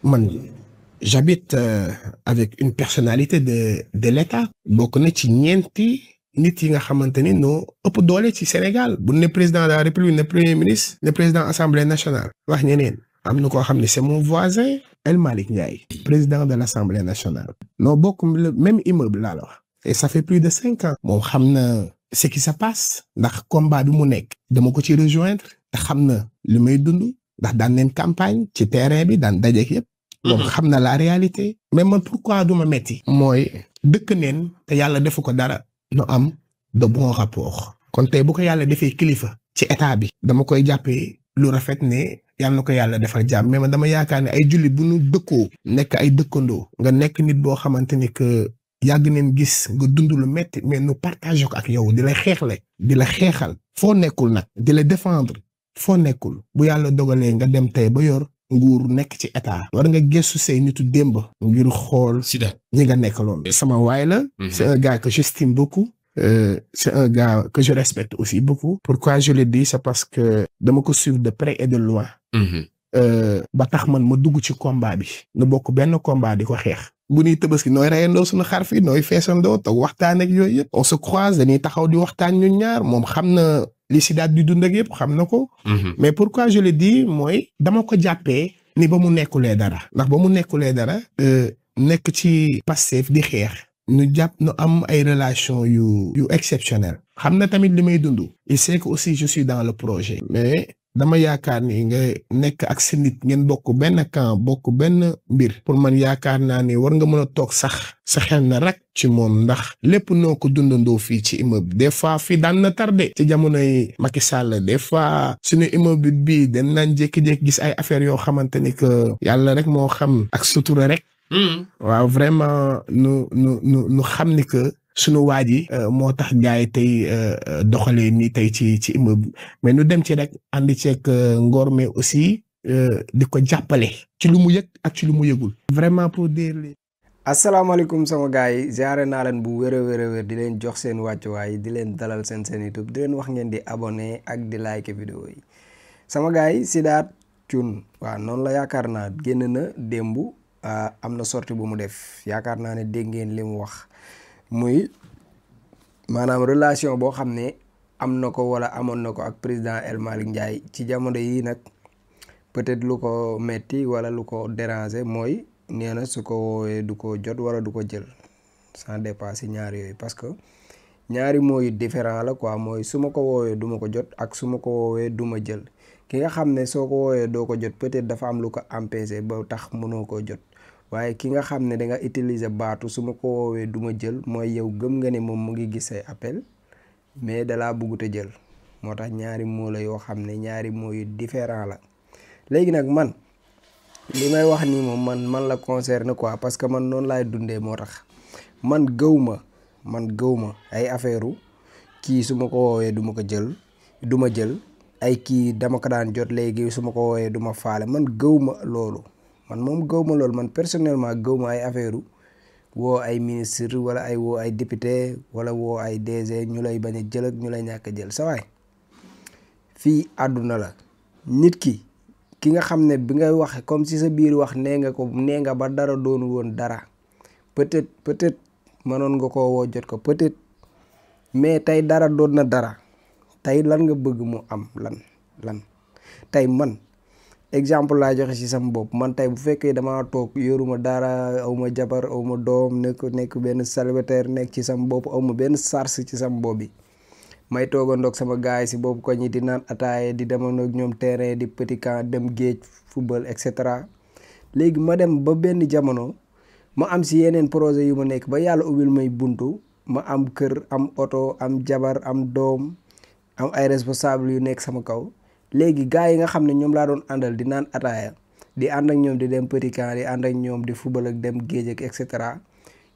man j'habite avec une personnalité de l'État. bokk na ci ñeenti nit yi nga xamante ni noo ëpp doole ci Sénégal bu ne président de la République ne premier ministre ne président assemblée nationale wax ñeneen am na koo xam ne c'est mon voisin El Malick Ndiaye président de l'Assemblée nationale noo bokk le même immeuble laa la wax et ça fait plus de 5 ans moom xam na ce qui se passe ndax combat bi mu nekk dama ko ci rejoindre te xam na li may dund ndax daan neen campagne ci terrain bi daan dajeek yëpp moom xam na la réalité mais man pourquoi duma metti mooy dëkk neen te yàlla defu ko dara nu am de bon rapport kon tey bu ko yàlla defee kilifa ci état bi dama koy jàppee lu rafet ne yàlla na ko yàlla defal jàmm mais man dama yaakaar ne ay jullit bu nu dëkkoo nekk ay dëkkandoo nga nekk nit boo xamante ni que yàgg neen gis nga dund lu metti mais nu partage ko ak yow di la xeexle di la xeexal foo nekkul nag di la défendre foo nekkul bu yàlla dogalee nga dem tey ba yor nguur nekk ci état war nga gëstu say nitu démb ngir xool ñi nga nekk loolu sama waay la c'est un gars que j'estime beaucoup c'est un gars que je respecte aussi beaucoup pourquoi je le dis c'est parce que dama ko suivre de près et de loin ba tax man ma dugg ci combat bi nu bokk benn combat di ko xeex bu ñuy Tabaski nooy reyandoo suñu xar fi nooy feesandoo toog waxtaan ak yooyu yëpp on se croise dañuy taxaw di waxtaan ñun ñaar moom xam na li si daat di dund ak yëpp xam na ko mais pourquoi je le dis mooy dama ko jàppee ni ba mu nekkulee dara ndax ba mu nekkulee dara nekk ci Pastef di xeex ñu jàpp nu am ay relation yu exceptionnel xam na tamit li may dund il sait que aussi je suis dans le projet mais dama yaakaar ni nga nekk ak sa nit ngeen bokk benn camp bokk benn mbir pour man yaakaar naa ni war nga mën a toog sax sa xel na rek ci moom ndax lépp noo ko dundandoo fii ci immeuble des fois fii daan na tardé ci jamonoy Macky Sall des fois suñu immeuble bii dañ naan jékki-jékki gis ay affaires yoo xamante ni que yàlla rek moo xam ak sutura rek waaw vraiment nu xam ni que sunu waa ji moo tax gars yi tey doxalee nii tey ci immeuble mais nu dem ci rek andi ceeg ngor mais aussi di ko jàppale ci lu mu yëg ak ci lu mu yëgul vraiment pour dire li asalaamaaleykum sama gars yi ziare naa leen bu wér a wér di leen jox seen wàccuwaay di leen dalal seen YouTube di leen wax ngeen di abonné ak di like vidéo yi sama gars yi Sidath Thioune waaw noonu la yaakaar naa génn na démb am na sortie bu mu def yaakaar naa ne dégg ngeen li mu wax muy maanaam relation boo xam ne am na ko wala amoon na ko ak président El Malick Ndiaye ci jamono yi nag peut-être lu ko metti wala lu ko déranger mooy nee na su ko woowee du ko jot wala du ko jël sans dépasser ñaar yooyu parce que ñaari mots yu différent la quoi mooy su ma ko woowee du ma ko jot ak su ma ko woowee du ma jël ki nga xam ne soo ko woowee doo ko jot peut-être dafa am lu ko empêcher ba tax mënoo koo jot waaye ki nga xam ne da nga utiliser baatu su ma ko woowee du ma jël mooy yow gëm nga ne moom mu ngi gis say appel mais dalaa bëggut a jël moo tax ñaari mots la yoo xam ne ñaari mots yu différent la léegi nag man li may wax nii moom man la concerne quoi parce que man noonu laay dundee moo tax man gëw ma ay affaire kii su ma ko woowee du ma ko jël du ma jël ay kii dama ko daan jot léegi su ma ko woowee du ma faale man gëw ma loolu man moom gëw ma loolu man personnellement gëw ma ay affaire woo ay ministre wala ay woo ay député wala woo ay DG ñu lay bañ a jël ak ñu lay ñàkk a jël sa waay fii àdduna la nit ki nga xam ne bi ngay wax comme si sa biir wax nee nga ba dara doonu woon dara peut-être mënoon nga koo woo jot ko peut-être mais tey dara doon na dara tey lan nga bëgg mu am lan tey man exemple laa joxe ci sama bopp man tey bu fekkee dama toog yoruma dara awma jabar awma doom nekk benn célibataire nekk ci sama bopp awma benn charge ci sama bopp bi may toogandoog sama gaay si boobu ko ñi di naan ataaye di demandoog ñoom terrain di petit camp dem géej football et cetera léegi ma dem ba benn jamono ma am si yeneen projet yu ma nekk ba yàlla ubbil may buntu ma am kër am oto am jabar am doom am ay responsable yu nekk sama kaw léegi gars yi nga xam ne ñoom laa doon àndal di naan ataaya di ànd ak ñoom di dem petit camp di ànd ak ñoom di football ak dem géej ak et cetera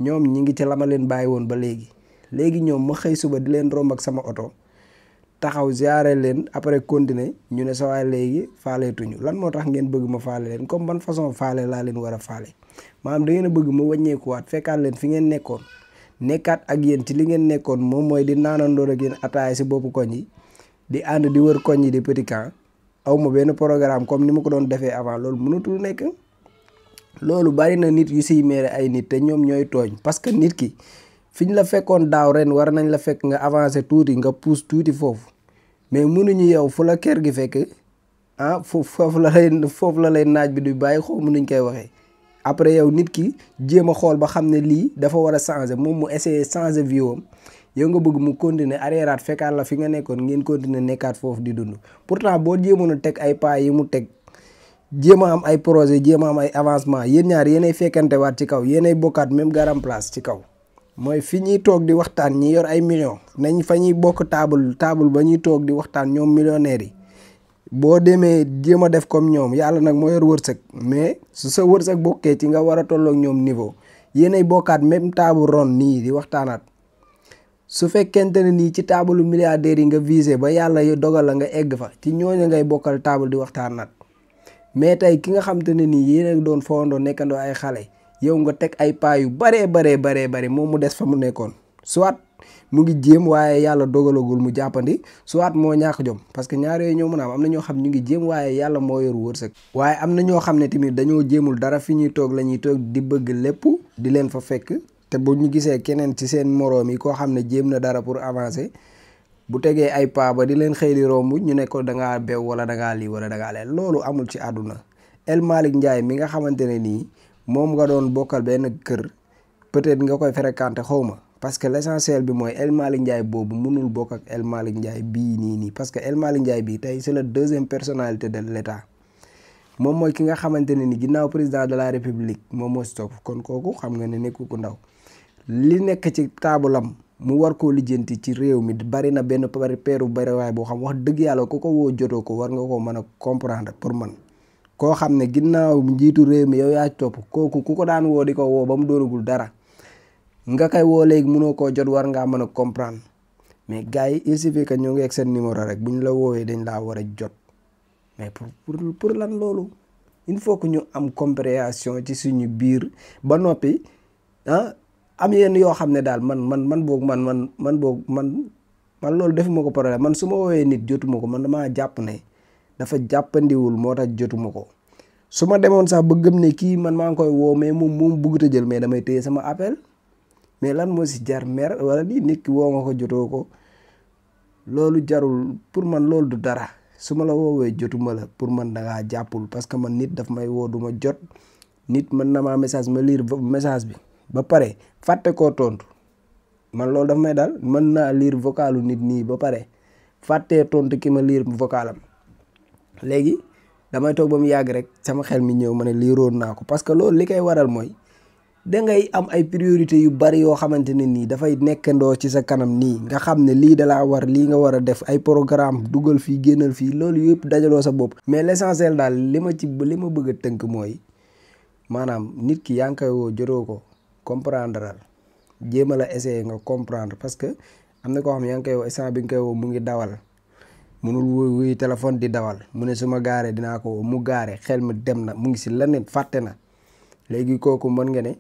ñoom ñi ngi ci la ma leen bàyyi woon ba léegi ñoom ma xëy suba di leen romb ak sama oto taxaw ziare leen après continuer ñu ne sa waay léegi faaleetuñu lan moo tax ngeen bëgg ma faale leen comme ban façon faale laa leen war a faale maanaam da ngeen a bëgg ma wàññeekuwaat fekkaat leen fi ngeen nekkoon nekkaat ak yéen ci li ngeen nekkoon moom mooy di naanandoor ak yéen ataaya si boppu koñ yi di ànd di wër koñ yi di petit camp aw ma benn programme comme ni ma ko doon defee avant loolu mënatul nekk loolu bari na nit yu siy mere ay nit te ñoom ñooy tooñ parce que nit ki fiñ la fekkoon daaw ren war nañ la fekk nga avancer tuuti nga pousse tuuti foofu mais mënuñu yow fu la kër gi fekk foofu la lay naaj bi du bàyyi xaw mënuñ koy waxee. après yow nit ki jéem a xool ba xam ne lii dafa war a changer moom mu essayer changer vie am yow nga bëgg mu continuer arriéraat fekkaat la fi nga nekkoon ngeen continuer nekkaat foofu di dund pourtant boo jéemoon a teg ay pas yi mu teg jéem a am ay projet jéem a am ay avancement yéen ñaar yéenay fekkante waat ci kaw yéenay bokkaat même garam place ci kaw mooy fi ñuy toog di waxtaan ñi yor ay millions nañ fa ñuy bokk table ba ñuy toog di waxtaan ñoom millionnaires yi boo demee jéem a def comme ñoom yàlla nag moo yor wërsëg mais su sa wërsëg bokkee ci nga war a tolloog ñoom niveau yéenay bokkaat même table ronde nii di waxtaanaat su fekkente ne nii ci taabalu milliardaires yi nga visé ba yàlla dogal la nga egg fa ci ñooñu ngay bokkal table di waxtaanaat mais tey ki nga xam te ne nii yéen doon fowandoo nekkandoo ay xale yow nga teg ay pas yu baree moom mu des fa mu nekkoon soit mu ngi jéem waaye yàlla dogalagul mu jàppandi soit moo ñàkk jom parce que ñaar yooyu ñoo mën a am na ñoo xam ñu ngi jéem waaye yàlla moo yor wërsëg waaye am na ñoo xam ne tamit dañoo jéemul dara fi ñuy toog la ñuy toog di bëgg lépp di leen fa fekk te bu ñu gisee keneen ci seen moroom yi koo xam ne jéem na dara pour avancer bu tegee ay pas ba di leen xëy di romb ñu ne ko da ngaa bew wala da ngaa lii wala da ngaa leen loolu amul ci àdduna El Malick Ndiaye mi nga xamante ne nii moom nga doon bokkal benn kër peut-être nga koy fréquenter xaw ma parce que l'essentiel bi mooy El Malick Ndiaye boobu mënul bokk ak El Malick Ndiaye bii nii parce que El Malick Ndiaye bii tey c'est la deuxième personnalité de l'État moom mooy ki nga xamante ne ni ginnaaw président de la République moom moo si topp kon kooku xam nga ne nekku ku ndaw li nekk ci taabalam mu war koo lijjanti ci réew mi bari na benn peeru bariwaay boo xam wax dëgg yàlla ku ko woo jotoo ko war nga ko mën a comprendre pour man koo xam ne ginnaaw njiitu réew mi yow yaa topp kooku ku ko daan woo di ko woo ba mu doonagul dara nga koy woo léegi mënoo koo jot war ngaa mën a comprendre mais gars yi il suffit que ñoo ngi ak seen numéro rek bu ñu la woowee dañ laa war a jot mais pour lan loolu il faut que ñu am compréhension ci suñu biir ba noppi am yenn yoo xam ne daal man loolu defuma ko problème man su ma woowee nit jotuma ko man damaa jàpp ne dafa jàppandiwul moo tax jotuma ko su ma demoon sax ba gëm ne kii man maa ngi koy woo mais moom bëggut a jël mais damay téye sama appel mais lan moo si jar mer wala lii nit ki woo nga ko jotoo ko loolu jarul pour man loolu du dara su ma la woowee jotuma la pour man da ngaa jàppul parce que man nit daf may woo du ma jot nit mën na maa message ma lire message bi ba pare fàtte koo tontu man loolu daf may dal mën naa lire vocalu nit nii ba pare fàttee tontu ki ma lire vocalam léegi damay toog ba mu yàgg rek sama xel mi ñëw ma ne liiroon naa ko parce que loolu li koy waral mooy dangay am ay priorité yu bari yoo xamante ne nii dafay nekkandoo ci sa kanam nii nga xam ne lii dalaa war lii nga war a def ay programme dugal fii génnal fii loolu yëpp dajaloo sa bopp mais l'essentiel daal li ma bëgg a tënk mooy maanaam nit ki yaa ngi koy woo jotoo ko comprendre jéem a la essayer nga comprendre parce que am na koo xam ne yaa ngi koy woo instant bi nga koy woo mu ngi dawal munul wuy téléphone di dawal mu ne su ma gaaree dinaa ko woo mu gaare xel mi dem na mu ngi si leneen fàtte na léegi kooku mën nga ne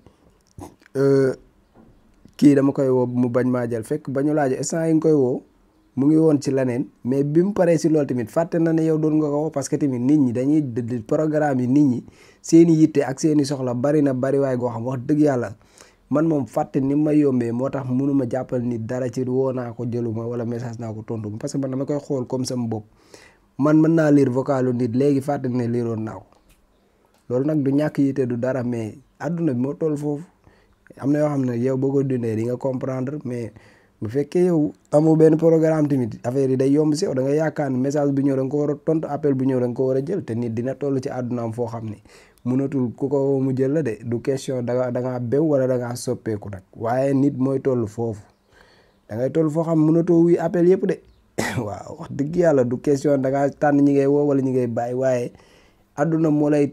kii dama koy woo mu bañ maa jël fekk ba ñu laaj instant yi nga koy woo mu ngi woon ci leneen mais bi mu paree si loolu tamit fàtte na ne yow doon nga ko woo parce que tamit nit ñi dañuy programme yi nit ñi seeni yitte ak seeni soxla bari na bari waaye goo xam wax dëgg yàlla man moom fàtte ni ma yombee moo tax mënuma jàppal nit dara ci woo naa ko jëluma wala message naa ko tontu parce que man dama koy xool comme sama bopp man mën naa lire vocalu nit léegi fàtte ne liiroon naa ko loolu nag du ñàkk yitte du dara mais àdduna bi moo toll foofu am na yoo xam ne yow boo ko dundee di nga comprendre mais bu fekkee yow amoo benn programme tamit affaire yi day yomb si yow da nga yaakaar ne message bu ñëw da nga ko war a tontu appel bu ñëw da nga ko war a jël te nit dina toll ci àddunaam foo xam ne mënatul ku ko mu jël la de du question da ngaa bew wala da ngaa soppeeku nag waaye nit mooy toll foofu da ngay toll foo xam mënatoo wuy appel yëpp de waaw wax dëgg yàlla du question da ngaa tànn ñi ngay woo wala ñi ngay bàyyi waaye àdduna moo lay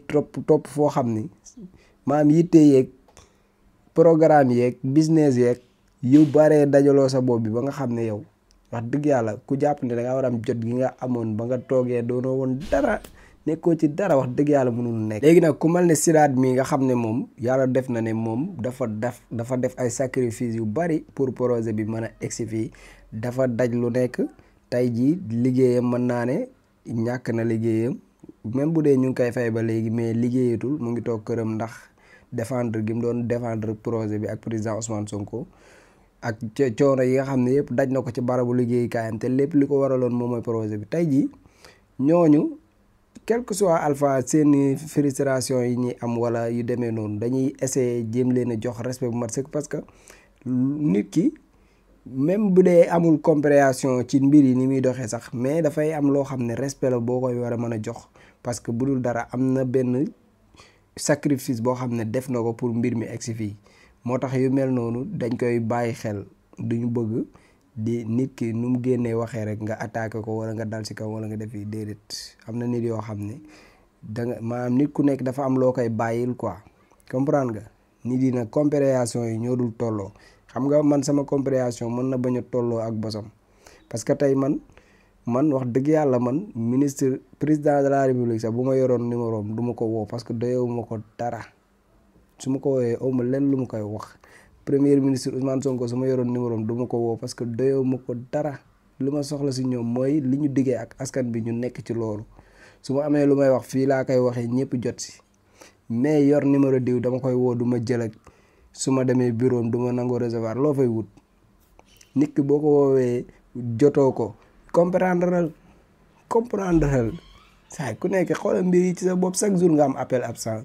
topp foo xam ni maam yitte yeeg programme yeeg business yeeg yu baree dajaloo sa bopp bi ba nga xam ne yow wax dëgg yàlla ku jàpp ne da ngaa war am jot gi nga amoon ba nga toogee doonoo woon dara nekkoo ci dara wax dëgg yàlla mënul nekk. léegi nag ku mel ne Sidath mi nga xam ne moom yàlla def na ne moom dafa def ay sacrifice yu bari pour projet bi mën a egsi fii dafa daj lu nekk tey jii liggéeyam mën naa ne ñàkk na liggéeyam même bu dee ñu ngi koy fay ba léegi mais liggéeyatul mu ngi toog këram ndax défendre gi mu doon défendre projet bi ak président Ousmane Sonko ak coono yi nga xam ne yëpp daj na ko ci barabu liggéeykaayam te lépp li ko waraloon moom mooy projet bi tey jii ñooñu quel que soit alpha seeni frustration yi ñuy am wala yu demee noonu dañuy essayer jéem leen a jox respect bu mat sëkk parce que nit ki même bu dee amul compréhension ci mbir yi ni muy doxee sax mais dafay am loo xam ne respect la boo koy war a mën a jox parce que bu dul dara am na benn sacrifice boo xam ne def na ko pour mbir mi egsi fii moo tax yu mel noonu dañ koy bàyyi xel duñu bëgg di nit ki nu mu génnee waxee rek nga attaqué ko wala nga dal ci kaw wala nga def yi déedéet am na nit yoo xam ne danga maanaam nit ku nekk dafa am loo koy bàyyil quoi comprendre nga nit yi nag compréhension yi ñoo dul tolloo xam nga man sama compréhension mën na bañ a tolloo ak bosam parce que tey man wax dëgg yàlla man ministre président de la république sax bu ma yoroon numéro am du ma ko woo parce que doyewu ma ko dara su ma ko woowee awma lenn lu ma koy wax premier ministre Ousmane Sonko su ma yoroon numéro am du ma ko woo parce que doyewu ma ko dara lu ma soxla si ñoom mooy li ñu diggee ak askan bi ñu nekk ci loolu su ma amee lu may wax fii laa koy waxee ñëpp jot si mais yor numéro diw dama koy woo du ma jël ak su ma demee bureau am du ma nangoo recevoir loo fay wut nit ki boo ko woowee jotoo ko comprendre saa ku nekk xoolal mbir yi ci sa bopp chaque jour nga am appel absent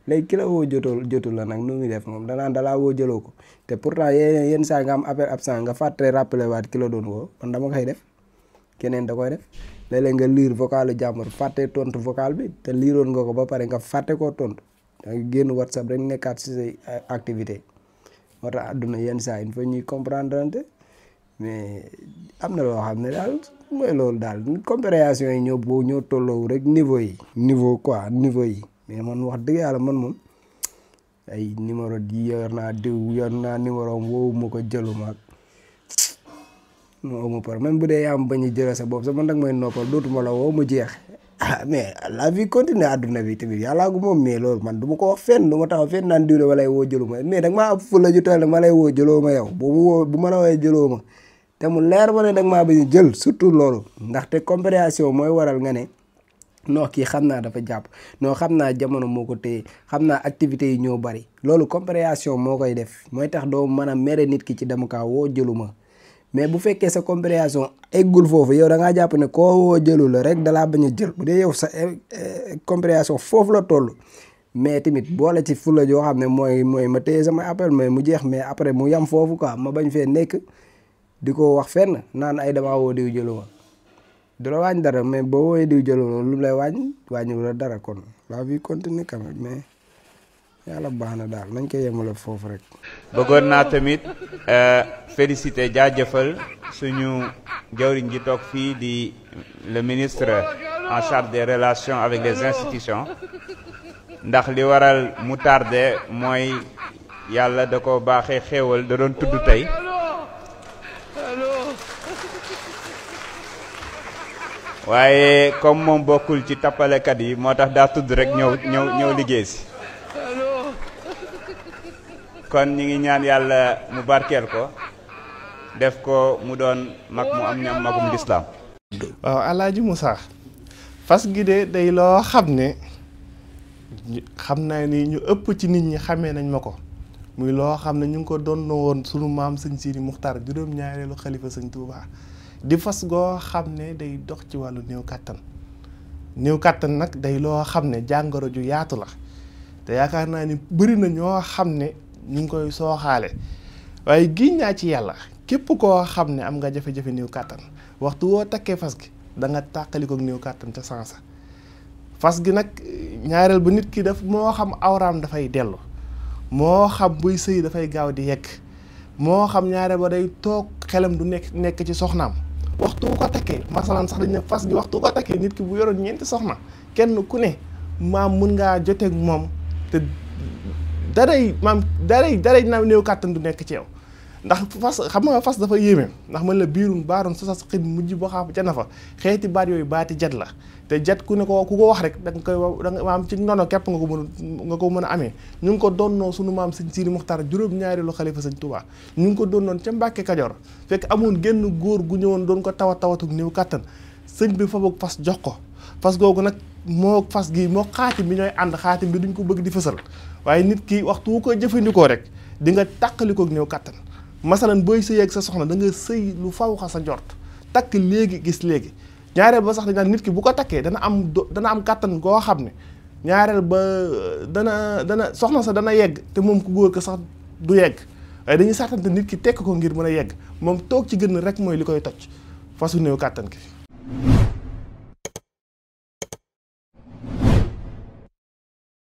léegi ki la woo jotul la nag nu muy def moom danaan dalaa woo jëloo ko te pourtant yenn saa nga am appel absent nga fàtte rappelé waat ki la doon woo man dama koy def keneen da koy def léeg-léeg nga lire vocalu jàmbur fàtte tontu vocal bi te liiroon nga ko ba pare nga fàtte koo tontu da nga génn WhatsApp rek nekkaat si say activité moo tax àdduna yenn saa il faut ñuy comprendre mais am na loo xam ne daal mooy loolu daal compréhension yi ñoo tolloo rek niveau yi mais man wax dëgg yàlla man moom ay numéro di yor naa numéro am woowu ma ko jëluma moo ma par même bu dee yaa am bañ a jëlee sa bopp sax man nag mooy noppal dootuma la woo mu jeex mais la vie continue àdduna bi tamit yàllaa gu moom mais loolu man du ma ko wax fenn du ma taxaw fenn naan diwle ma lay woo jëluma mais danga maa ab fu la ju toll ma lay woo jëloo ma yow bu ma la wooyee jëloo ma te mu leer ma ne danga maa bañ a jël surtout loolu ndaxte compréhension mooy waral nga ne non kii xam naa dafa jàpp non xam naa jamono moo ko téye xam naa activités yi ñoo bari loolu compréhension moo koy def mooy tax doo mën a mere nit ki ci dama kaa woo jëluma mais bu fekkee sa compréhension eggul foofu yow da ngaa jàpp ne koo woo jëlu la rek dalaa bañ a jël bu dee yow sa compréhension foofu la toll mais tamit boole ci fula joo xam ne mooy ma téye sama appel mais mu jeex mais après mu yam foofu quoi ma bañ fee nekk di ko wax fenn naan ay damaa woo diw jëluma du la wàññi dara mais boo woowee diw jëluma lu lay wàññi la dara kon la vie continue quand même mais yàlla baax na daal nañ ko yemale foofu rek. bëggoon naa tamit féliciter jaajëfal suñu jawriñ ji toog fii di le ministre en charge des relations avec les institutions ndax li waral mu tardé mooy yàlla da ko baaxee xéewal da doon tudd tey waaye comme moom bokkul ci tappalekat yi moo tax daa tudd rek ñëw liggéey si kon ñi ngi ñaan yàlla mu barkeel ko def ko mu doon mag mu am ñam magum lislaam. waaw Alaaji Moussa fas gi de day loo xam ne xam naa ni ñu ëpp ci nit ñi xamee nañ ma ko muy loo xam ne ñu ngi ko doon woon sunu maam sëñ Sidi Muxtaar juróom-ñaareelu xalifa sëñ Tuubaa di fas goo xam ne day dox ci wàllu néew kàttan nag day loo xam ne jàngoro ju yaatu la te yaakaar naa ni bëri na ñoo xam ne ñu ngi koy sooxaale waaye giñ naa ci yàlla képp koo xam ne am nga jafe-jafe néew kàttan waxtu woo takkee fas gi da nga tàqaliko néew kàttan ca sansa fas gi nag ñaareel ba nit ki daf moo xam awraam dafay dellu moo xam buy sëy dafay gaaw di yegg moo xam ñaareel ba day toog xelam du nekk ci soxnaam waxtu ko takkee masalan sax dañ ne fas gi waxtu ko takkee nit ki bu yoroon 4 soxna kenn ku ne maam mun ngaa joteeg moom te daray na néew kàttan du nekk ci yow ndax fas xam nga fas dafa yéeme ndax man la biirun baaroon sa sas xin mujj boo xam ca na fa xeeti baat yooyu baati jat la te jat ku ko wax rek da nga maam ci nono képp nga ko mën a amee ñu ngi ko doonnoo sunu maam sëñ Sidi Muxtaar juróom-ñaareelu xalifa sëñ Tuubaa ñu ngi ko doonnoon ca Mbàkke Kajoor fekk amoon genn góor gu ñëwoon doon ko tawatug néew kàttan sëñ bi fa boog fas jox ko fas googu nag moo fas gi moo xaatim bi ñooy ànd xaatim bi duñ ko bëgg di fësal waaye nit ki waxtu wu ko jëfandikoo rek di nga tàqalikoo ak néew kattan masalan booy sëy ak sa soxna da nga sëy lu faw xa sa njort takk léegi gis léegi ñaareel ba sax dañ naan nit ki bu ko takkee dana am kattan goo xam ne ñaareel ba dana soxna sa dana yegg te moom ku góor ko sax du yegg waaye dañuy sartante nit ki tekk ko ngir mën a yegg moom toog ci gën rek mooy li koy toj fasu néew kattan ki